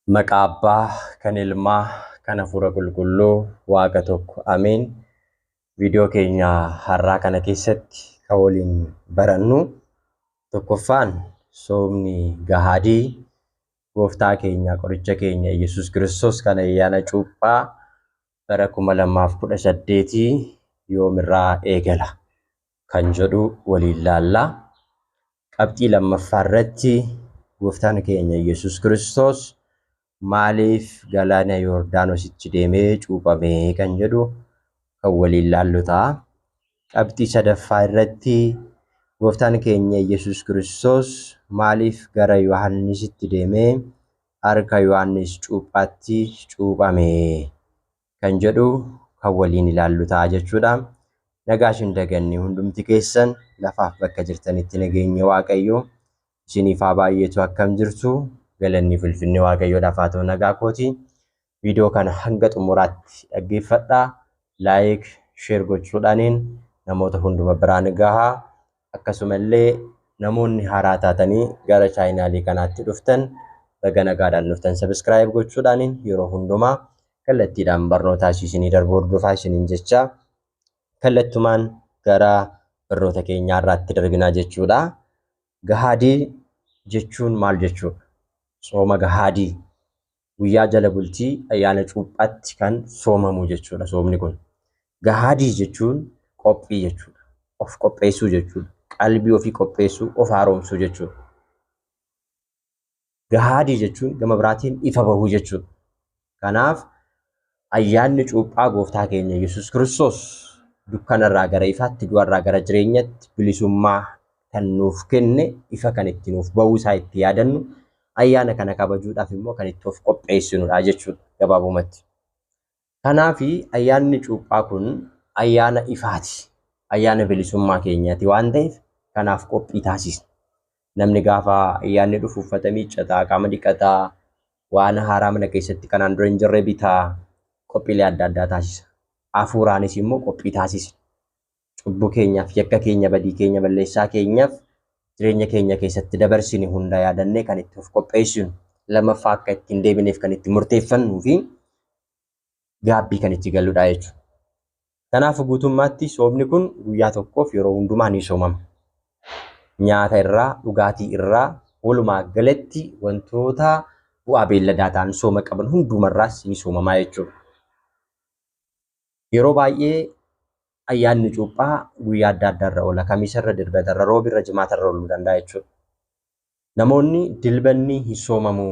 Maqaa Abbaa, kan Ilmaa, kan Hafuura Qulqulluu, Waaqa tokko. Ameen. Viidiyoo keenya har'aa kana keessatti kan waliin barannu tokkoffaan soomni gahaadii gooftaa keenya qoricha keenya Yesuus Kiristoos kan ayyaana cuuphaa bara 2018 yoomirraa eegala kan jedhu waliin laallaa. Qabxii lammaffaa irratti gooftaan keenya Yesuus Kiristoos maaliif galaana Yordaanositti deemee cuuphame kan jedhu kan waliin laallu ta'a. Qabxii sadaffaa irratti gooftaan keenya Yesuus Kiristoos maaliif gara Yohannisitti deemee harka Yohannis cuuphaatti cuuphame kan jedhu kan waliin ilaallu ta'a jechuudha. Nagaa isin daganne hundumti keessan lafaaf bakka jirtanitti nageenya Waaqayyoo isiniif haa baay'eetu. Akkam jirtu? Galanni fulfinni Waaqayyoodhaaf haa ta'u. Nagaa kooti. Viidiyoo kana hanga xumuraatti dhaggeeffadhaa. Like, share gochuudhaaniin namoota hunduma biraan gahaa. Akkasumallee namoonni haaraa taatanii gara chaayinaalii kanaatti dhuftan baga nagaadhaan dhuftan. Subscribe gochuudhaaniin yeroo hundumaa kallattiidhaan barnoota isinii darbu hordofaa isiniin jecha kallattumaan gara barnoota keenyaa irraatti darbinaa jechuudha. Gahaadii jechuun maal jechuudha? Sooma gahaadii guyyaa jala bultii ayyaana cuuphaatti kan soomamu jechuudha soomni kun. Gahaadii jechuun qophii jechuudha. Of qopheessuu jechuudha. Qalbii ofii qopheessuu, of haaromsuu jechuudha. Gahaadii jechuun gama biraatiin ifa bahuu jechuudha. Kanaaf ayyaanni cuuphaa gooftaa keenya Yesuus Kiristoos dukkanarraa gara ifaatti, du'arraa gara jireenyatti bilisummaa kan nuuf kenne, ifa kan itti nuuf bahuu isaa itti yaadannu, ayyaana kana kabajuudhaaf immoo kan itti of qopheessinudha jechuudha gabaabumatti. Kanaaf ayyaanni cuuphaa kun ayyaana ifaati. Ayyaana bilisummaa keenyaati waan ta'eef kanaaf qophii taasisna. Namni gaafa ayyaanni dhufu uffata miiccataa, qaama dhiqataa, waan haaraa mana keessatti kanaan dura hin jirre bitaa, qophiilee adda addaa taasisa. Hafuuraanis immoo qophii taasisna. Cubbuu keenyaaf, yakka keenya, badii keenya, balleessaa keenyaaf jireenya keenya keessatti dabarsine hunda yaadannee kan itti of qopheessinu, lammaffaa akka ittiin deebineef kan itti murteeffannuu fi gaabbii kan itti galludha jechuudha. Kanaaf guutummaatti soomni kun guyyaa tokkoof yeroo hundumaa ni soomama. Nyaata irraa, dhugaatii irraa, walumaa galatti wantoota bu'aa beelladaa ta'an sooma qaban hundumarraas ni soomamaa jechuudha. Yeroo baay'ee ayyaanni cuuphaa guyyaa adda addaarra oola. Kamisarra, dilbatarra, roobirra, jimaatarra ooluu danda'a jechuudha. Namoonni dilbanni hin soomamu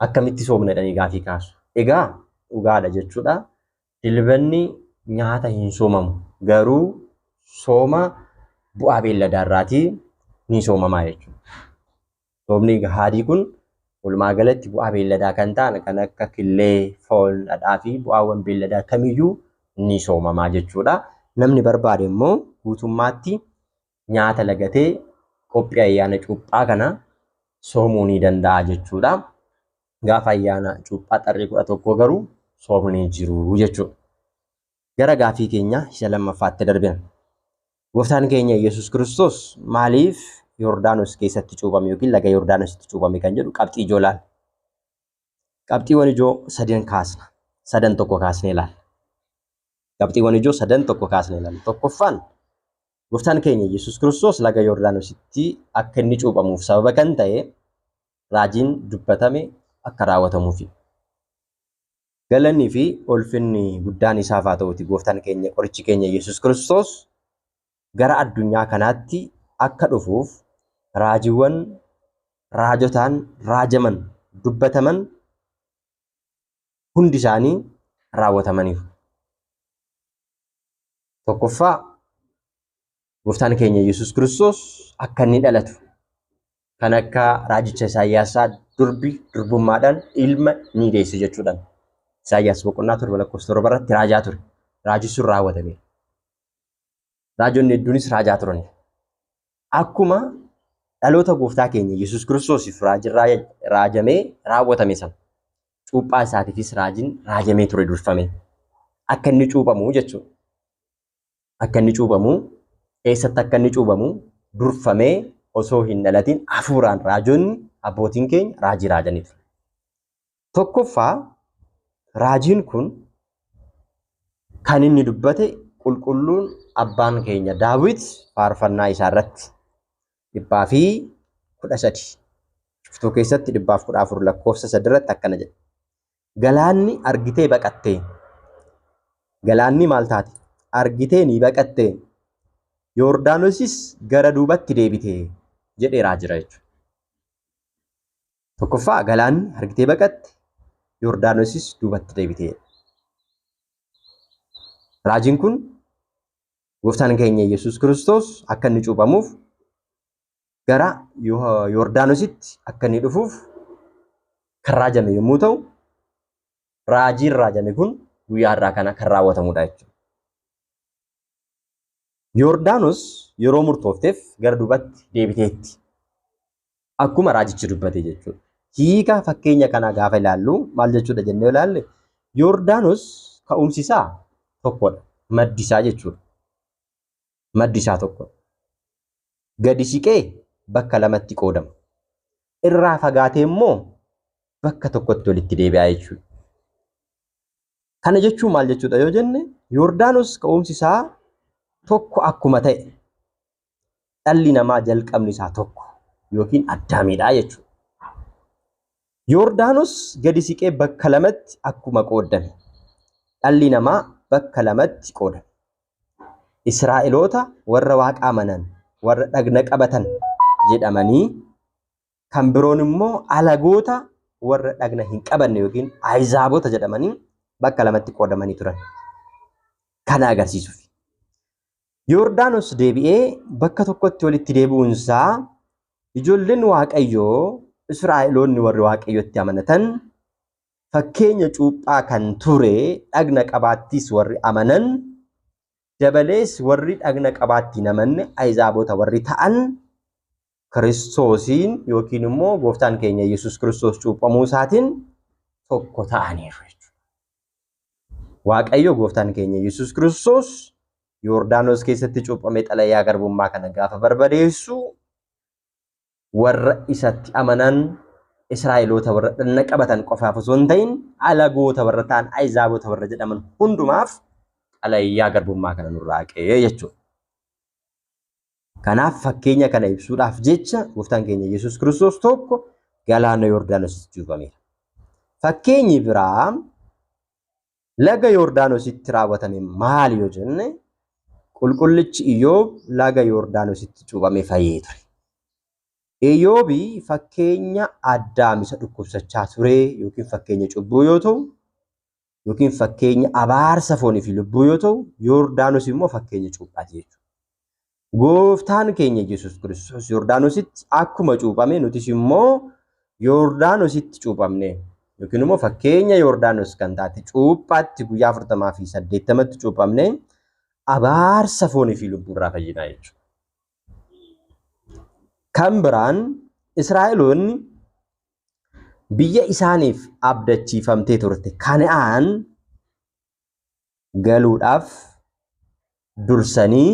akkamitti soomna jedhanii gaafii kaasu. Egaa dhugaadha jechuudha. Dilbanni nyaata hin soomamu. Garuu sooma bu'aa beelladaa irraatii ni soomamaa jechuudha. Soomni gahaadii kun walumaa galatti bu'aa beelladaa kan ta'an kan akka killee, foon, dhadhaa fi bu'aawwan beelladaa kamiyyuu ni soomamaa jechuudha. Namni barbaade immoo guutummaatti nyaata lagatee qophii ayyaana cuuphaa kana soomuu ni danda'a jechuudha. Gaafa ayyaana cuuphaa xarrii 11 garuu soomni jiru jechuudha. Gara gaafii keenya isa lammaffaatti darbina. Gooftaan keenya Yesuus Kiristoos maaliif Yordaanos keessatti cuuphame yookiin laga Yordaanositti cuuphame kan jedhu qabxii ijoo ilaalla. Qabxiiwwan ijoo sadan kaasna. Sadan tokko kaasnee ilaalla. Qabxiiwwan ijoo sadan tokko kaasnee ilaalla. Tokkoffaan gooftaan keenya Yesuus Kiristoos laga Yordaanositti akka inni cuuphamuuf sababa kan ta'e raajiin dubbatame akka raawwatamuufi. Galannii fi ulfinni guddaan isaaf haa ta'uuti gooftaan keenya qorichi keenya Yesuus Kiristoos gara addunyaa kanaatti akka dhufuuf raajiiwwan raajotaan raajaman dubbataman hundi isaanii raawwatamaniiru. Tokkoffaa gooftaan keenya Yesuus Kiristoos akka inni dhalatu kan akka raajicha Isaayyaasaa durbi durbummaadhaan ilma ni deessi jechuudhaan. Isaayyaas boqonnaa 7 lakkoofsa 7 irratti raajaa ture. Raajii sun raawwatameera. Raajonni hedduunis raajaa turani. Akkuma dhaloota gooftaa keenya Yesuus Kiristoosiif raajiin raajamee raawwatame sana cuuphaa isaatiifis raajiin raajamee ture durfame. Akka inni cuuphamu jechuudha. Akka inni cuuphamu, eessatti akka inni cuuphamu durfamee osoo hin dhalatin hafuuraan raajonni abbootiin keenya raajii raajanii ture. Tokkoffaa, raajiin kun kan inni dubbate qulqulluun abbaan keenya Daawit faarfannaa isaa irratti 113 cuftuu keessatti 114 lakkoofsa 3 irratti akkana jedha. Galaanni argitee baqattee. Galaanni maal taate? Argitee ni baqattee. Yordaanosis gara duubatti deebite jedheeraa jira jechuudha. Tokkoffaa, galaanni argitee baqatte, Yordaanosis duubatti deebite. Raajiin kun gooftaan keenya Yesuus Kiristoos akka inni cuuphamuuf gara Yordaanositti akka inni dhufuuf kan raajame yommuu ta'u, raajiin raajame kun guyyaa har'aa kana kan raawwatamudha jechuudha. Yordaanos yeroo murtoofteef gara duubatti deebiteetti. Akkuma raajichi dubbate jechuudha. Hiika fakkeenya kanaa gaafa ilaallu maal jechuudha jennee ilaalle, Yordaanos ka'umsi isaa tokkodha. Maddi isaa jechuudha. Maddi isaa tokkodha. Gadi siqee bakka lamatti qoodama. Irraa fagaatee immoo bakka tokkotti walitti deebi'a jechuudha. Kana jechuun maal jechuudha yoo jenne, Yordaanos ka'umsi isaa tokko akkuma ta'e dhalli namaa jalqabni isaa tokko yookiin Addaamidha jechuudha. Yordaanos gadi siqee bakka lamatti akkuma qoodame dhalli namaa bakka lamatti qoodame. Israa'eloota warra Waaqa amanan, warra dhagna qabatan jedhamanii, kan biroon immoo alagoota warra dhagna hin qabanne yookiin Ahizaabota jedhamanii bakka lamatti qoodamanii turan. Kana agarsiisuuf. Yordaanos deebi'ee bakka tokkotti walitti deebi'uunsaa ijoolleen Waaqayyoo Israa'eloonni warri Waaqayyotti amanatan fakkeenya cuuphaa kan ture dhagna qabaattis warri amanan, dabalees warri dhagna qabaatti hin amanne Ahizaabota warri ta'an Kiristoosiin yookiin immoo gooftaan keenya Yesuus Kiristoos cuuphamuu isaatiin tokko ta'aniiru jechuudha. Waaqayyo gooftaan keenya Yesuus Kiristoos Yordaanos keessatti cuuphamee xalayaa garbummaa kana gaafa barbadeessu warra isatti amanan Israa'eloota warra dhagna qabatan qofaaf osoo hin ta'in alagoota warra ta'an Ahizaabota warra jedhaman hundumaaf xalayaa garbummaa kana nurraa haqee jechuudha. Kanaaf fakkeenya kana ibsuudhaaf jecha gooftaan keenya Yesuus Kiristoos tokko galaana Yordaanositti cuuphameera. Fakkeenyi biraa laga Yordaanositti raawwatame maali yoo jenne, qulqullichi Iyyoob laga Yordaanositti cuuphamee fayyee ture. Iyyoobi fakkeenya Addaam isa dhukkubsachaa ture yookiin fakkeenya cubbuu yoo ta'u, yookiin fakkeenya abaarsa foonii fi lubbuu yoo ta'u, Yordaanos immoo fakkeenya cuuphaati jechuudha. Gooftaan keenya Yesuus Kiristoos Yordaanositti akkuma cuuphame nutis immoo Yordaanositti cuuphamne yookiin immoo fakkeenya Yordaanos kan taate cuuphaatti guyyaa 40 fi 80tti cuuphamne abaarsa foonii fi lubbuu irraa fayyinaa jechuudha. Kan biraan Israa'eloonni biyya isaaniif abdachiifamtee turte Kana'aan galuudhaaf dursanii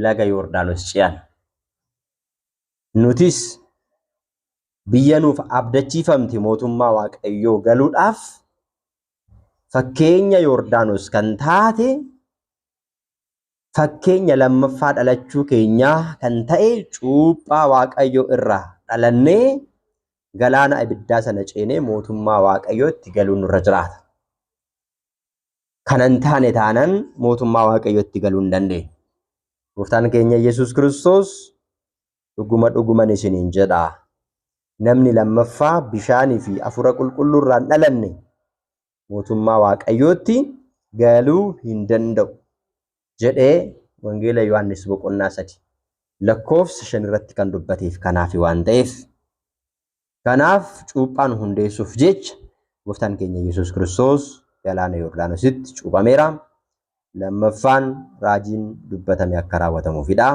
laga Yordaanos ce'an. Nutis biyya nuuf abdachiifamte mootummaa Waaqayyoo galuudhaaf fakkeenya Yordaanos kan taate fakkeenya lammaffaa dhalachuu keenyaa kan ta'e cuuphaa Waaqayyoo irraa dhalannee galaana ibiddaa sana ceenee mootummaa Waaqayyootti galuun nurra jiraata. Kana hin taane taanaan mootummaa Waaqayyootti galuu hin dandeenyu. Gooftaan keenya Yesuus Kiristoos dhuguma dhuguman isiniin jedha. Namni lammaffaa bishaanii fi hafuura qulqulluu irraa hin dhalanne mootummaa Waaqayyootti galuu hin danda'u jedhee Wangeela Yohaannis boqonnaa 3 lakkoofsa 5 irratti kan dubbateef kanaaf waan ta'eef. Kanaaf cuuphaan hundeessuuf jecha gooftaan keenya Yesuus Kiristoos galaana Yordaanositti cuuphameera. Lammaffaan raajiin dubbatame akka raawwatamuufidha.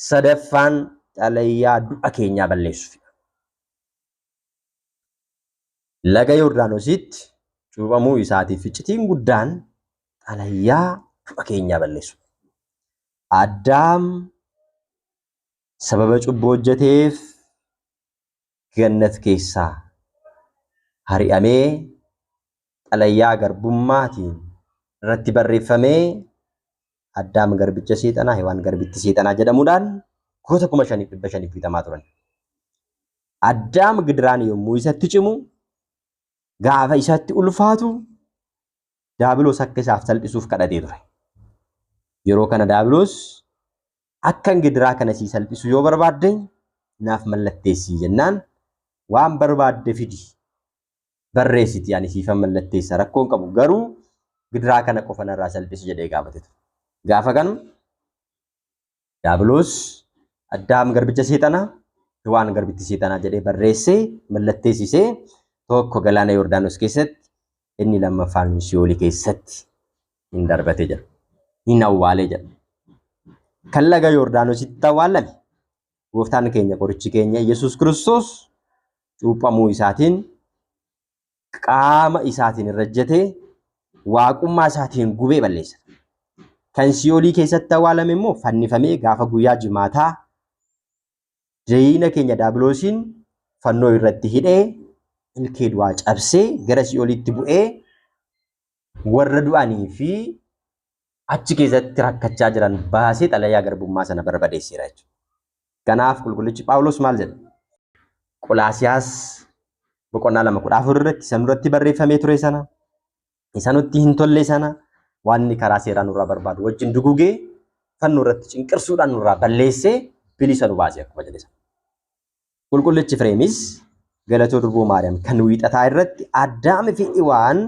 Sadaffaan xalayaa du'a keenyaa balleessuufidha. Laga Yordaanositti cuuphamuu isaatiif iccitiin guddaan xalayaa du'a keenyaa balleessuudha. Addaam sababa cubbuu hojjeteef gannat keessaa hari'amee xalayaa garbummaatiin irratti barreeffamee Addaam garbicha seexanaa, Hewaan garbitti seexanaa jedhamuudhaan goota 5,500 bitamaa turan. Addaam gidiraan yommuu isatti cimu, gaafa isatti ulfaatu, Daabiloos akka isaaf salphisuuf kadhatee ture. Yeroo kana Daabiloos akkan gidiraa kana sii salphisu yoo barbaadde naaf mallatteessii jennaan waan barbaadde fidi barreessiti ani siifan mallatteessa rakkoo hin qabu garuu gidiraa kana qofa narraa salphisi jedhee gaafate ture. Gaafa kana Daabiloos Addaam garbicha seexanaa, Hewaan garbitti seexanaa jedhee barreessee mallatteessisee tokko galaana Yordaanos keessatti inni lammaffaan Siyoolii keessatti hin darbate jedha. Hin awwaalee jedha. Kan laga Yordaanositti awwaalame gooftaan keenya qorichi keenya Yesuus Kiristoos cuuphamuu isaatiin qaama isaatiin irra ejjetee waaqummaa isaatiin gubee balleessa. Kan Siyoolii keessatti awwaalame immoo fannifamee gaafa guyyaa jimaataa diina keenya Daabiloosiin fannoo irratti hidhee ilkee du'aa cabsee gara Siyooliitti bu'ee warra du'anii fi achi keessatti rakkachaa jiran baasee xalayaa garbummaa sana barbadeesseera jechuudha. Kanaaf qulqullichi Phaawulos maal jedha? Qolaasiyaas boqonnaa 2:14 irratti isa nurratti barreeffamee ture sana, isa nutti hin tolle sana, waan inni karaa seeraa nurraa barbaadu wajjin dugugee fannoo irratti cinqirsuudhaan nurraa balleessee bilisa nu baase akkuma jedhe sana. Qulqullichi Efreemis galatoo durboo Maariyaam kan wiixataa irratti Addaam fi Hewaan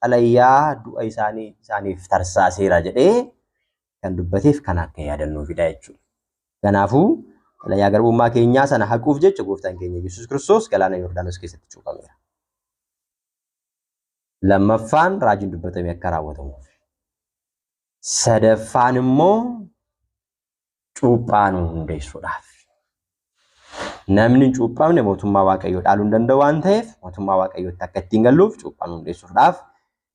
xalayaa du'a isaanii isaaniif tarsaaseera jedhee kan dubbateef kan akka yaadannuufidha jechuudha. Kanaafuu xalayaa garbummaa keenyaa sana haquuf jecha gooftaan keenya Yesuus Kiristoos galaana Yordaanos keessatti cuuphameera. Lammaffaan raajiin dubbatame akka raawwatamuuf. Sadaffaan immoo cuuphaa nu hundeessuudhaaf. Namni hin cuuphamne mootummaa Waaqayyoo dhaaluu hin danda'u waan ta'eef mootummaa Waaqayyootti akka ittiin galluuf cuuphaa nu hundeessuudhaaf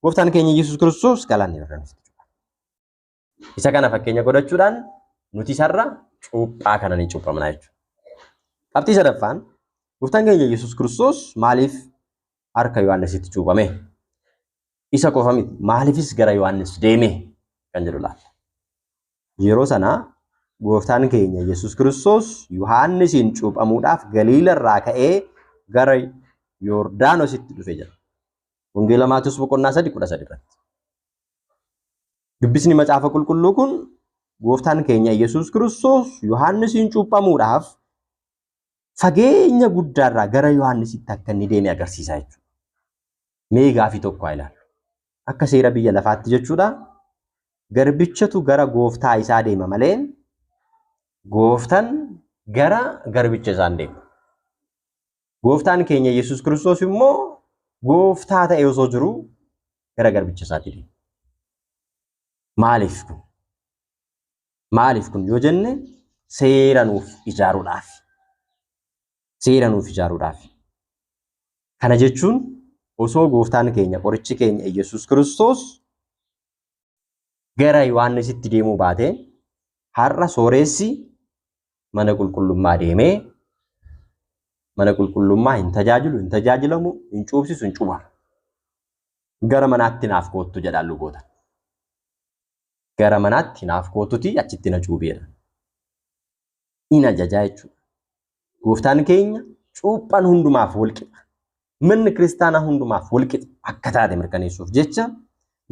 gooftaan keenya Yesuus Kiristoos galaana Yordaanositti cuuphame. Isa kana fakkeenya godhachuudhaan nuti isarra cuuphaa kana ni cuuphamna jechuudha. Qabxii sadaffaan gooftaan keenya Yesuus Kiristoos maaliif harka Yohaannisitti cuuphame? Isa qofa miti maaliifis gara Yohaannis deeme kan jedhu laalla. Yeroo sana gooftaan keenya Yesuus Kiristoos Yohaannisiin cuuphamuudhaaf Galiila irraa ka'ee gara Yordaanositti dhufe jedha. Wangeela Maatewos boqonnaa 3:13 irratti. Dubbisni macaafa qulqulluu kun gooftaan keenya Yesuus Kiristoos Yohaannisiin cuuphamuudhaaf fageenya guddaarraa gara Yohaannisitti akka inni deeme agarsiisa jechuudha. Mee gaafii tokko haa ilaallu. Akka seera biyya lafaatti jechuudha. Garbichatu gara gooftaa isaa deema malee gooftaan gara garbicha isaa hin deemu. Gooftaan keenya Yesuus Kiristoos immoo gooftaa ta'e osoo jiru gara garbicha isaatti deema. Maaliif kun? Maaliif kun yoo jenne seera nuuf ijaaruudhaaf. Seera nuuf ijaaruudhaaf. Kana jechuun osoo gooftaan keenya qorichi keenya Yesuus Kiristoos gara Yohaannisitti deemuu baate har'a sooressi mana qulqullummaa deemee mana qulqullummaa hin tajaajilu, hin tajaajilamu, hin cuubsisu, hin cuubamu. Gara manaatti naaf koottu jedhaan luboota. Gara manaatti naaf koottuti achitti na cuubi jedhan. In ajajaa jechuudha. Gooftaan keenya cuuphaan hundumaaf wal qixa. Manni kiristaanaa hundumaaf wal qixa akka taate mirkaneessuuf jecha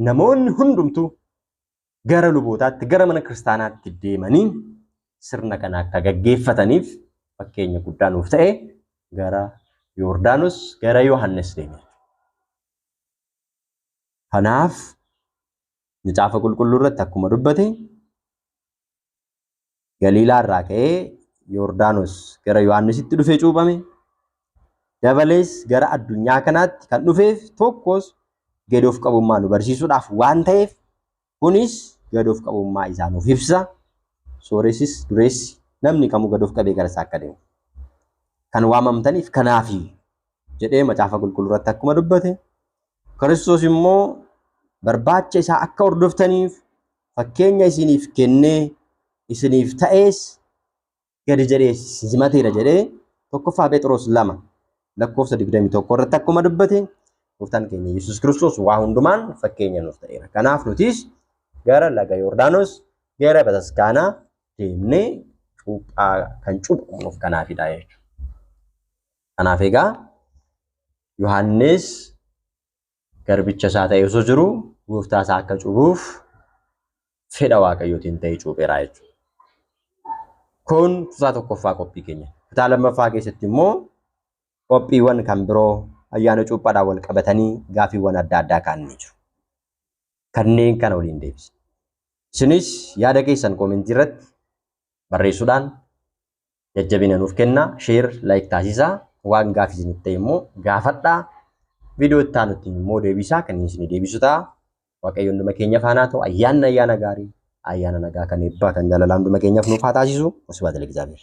namoonni hundumtuu gara lubootaatti gara mana kiristaanaatti deemanii sirna kana akka gaggeeffataniif fakkeenya guddaa nuuf ta'e gara Yordaanos gara Yohaannis deeme. Kanaaf macaafa qulqulluu irratti akkuma dubbate Galiilaa irraa ka'ee Yordaanos gara Yohaannisitti dhufee cuuphame. Dabalees gara addunyaa kanaatti kan dhufeef tokkos gad of qabummaa nu barsiisuudhaaf waan ta'eef kunis gad of qabummaa isaa nuuf ibsa. Sooressis dureessi namni kamuu gad of qabee gara isaa akka deemu. Kan waamamtaniif kanaafi jedhee macaafa qulqulluu irratti akkuma dubbate Kiristoos immoo barbaacha isaa akka hordoftaniif fakkeenya isiniif kennee isiniif ta'ees gadi jedhee simateera jedhee tokkoffaa Phexros 2 lakkoofsa 21 irratti akkuma dubbate gooftaan keenya Yesuus Kiristoos waa hundumaan fakkeenya nuuf ta'eera. Kanaaf nutis gara laga Yordaanos gara bataskaanaa deemnee cuuphaa kan cuuphamnuuf kanaafidha jechuudha. Kanaaf egaa Yohaannis garbicha isaa ta'ee osoo jiru gooftaa isaa akka cuuphuuf fedha Waaqayyootiin ta'ee cuupheera jechuudha. Kun kutaa tokkoffaa qophii keenya. Kutaa lammaffaa keessatti immoo qophiiwwan kan biroo ayyaana cuuphaadhaan wal qabatanii gaaffiiwwan adda addaa ka'anii jiru. Kanneen kana waliin deebisna. Isinis yaada keessan koomentii irratti barreessuudhaan jajjabina nuuf kennaa, share, like taasisaa, waan gaaffii isinitti ta'e immoo gaafadhaa. Viidiyoo itti aanutti immoo deebisaa kan isin deebisu ta'a. Waaqayyo hunduma keenya faana ta'u ayyaanni ayyaana gaarii, ayyaana nagaa kan eebbaa kan jaalalaa hunduma keenyaaf nuuf haa taasisu. Wasbaata ለእግዚአብሔር.